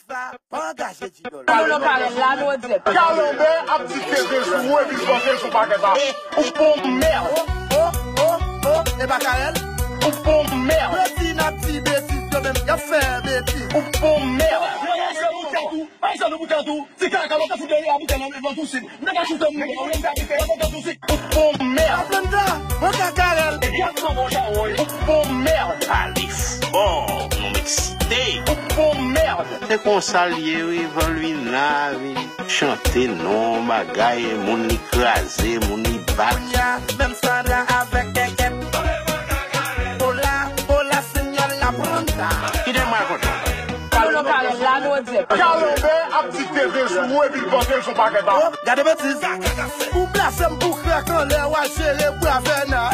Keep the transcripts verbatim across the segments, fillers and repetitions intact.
Sa pa angaje Djidòl. Pou nou pale la, nou dirèk. Kalanbè ap di T V sou ou epi l panse l sou pakèt la. Ou pon mèd. Oh, oh, oh, oh, e pa Karèl? Ou pon mèd. Yo di n ap di betiz, yo menm, y ap fè betiz. Ou pon mèd. Mwen se pou tèt ou. Ay, sa nou pou tèt ou. Ti kaka, lòt fout de la bouton nan, nan tousin. Nèg a choute moun, ou menm sa ki fè, lòt tousin. Ou pon mèd. Aplanta, mwen ka Karèl. Gad manman chawoy. Ou pon mèd. Pale fò, nou eksite. Ou pon mèd. Se konsa l ye, wi, Vanlwina vin chante non bagay, moun li kraze, moun li bat. Kounye a, menm Sandra avèk Kèkèt. Hola, hola, señor Laplanta. Kite m rakonte w. Pou nou pale la, nou dirèk. Kalanbè ap di T V sou ou epi l panse l sou pakèt la. Oh, gade betiz. Ou blase m pou krèk anlè, w al jere bravèna.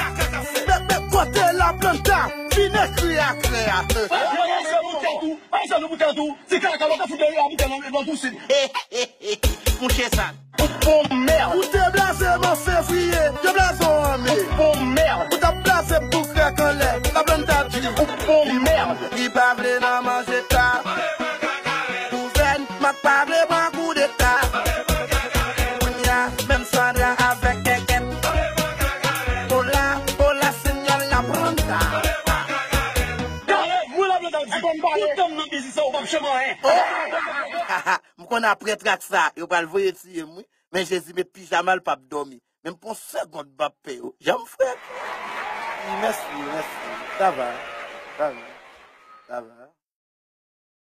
Bebe kote Laplanta, vin ekri a krè a. Mwen se pou tèt ou. Ay, sa nou pou tèt ou. Ti kaka, lòt fout de la bouton nan, nan tousin. Mouche sa. Ou pon mèd. Ou te blaze m an fevriye, yo blaze w an me. Ou pon mèd. Ou t ap blaze m pou krèk anlè, Laplanta di. Ou pon mèd. Li pa vle nan manje ta. Gouvènman pa vle pran koudeta. Kounye a, menm Sandra avèk Kèkèt. Hola, hola, señor Laplanta. Gade, mwen Laplanta di, tout tan m nan biznis sa, ou p ap janm anyen. M konn apre trak sa, yo pral voye tiye m, wi. Men Jezi met pijama l p ap dòmi. Men m pran segonn m ap pè yo. Jan m frèt. Mèsi, mèsi. Sa va. Sa va. Sa va.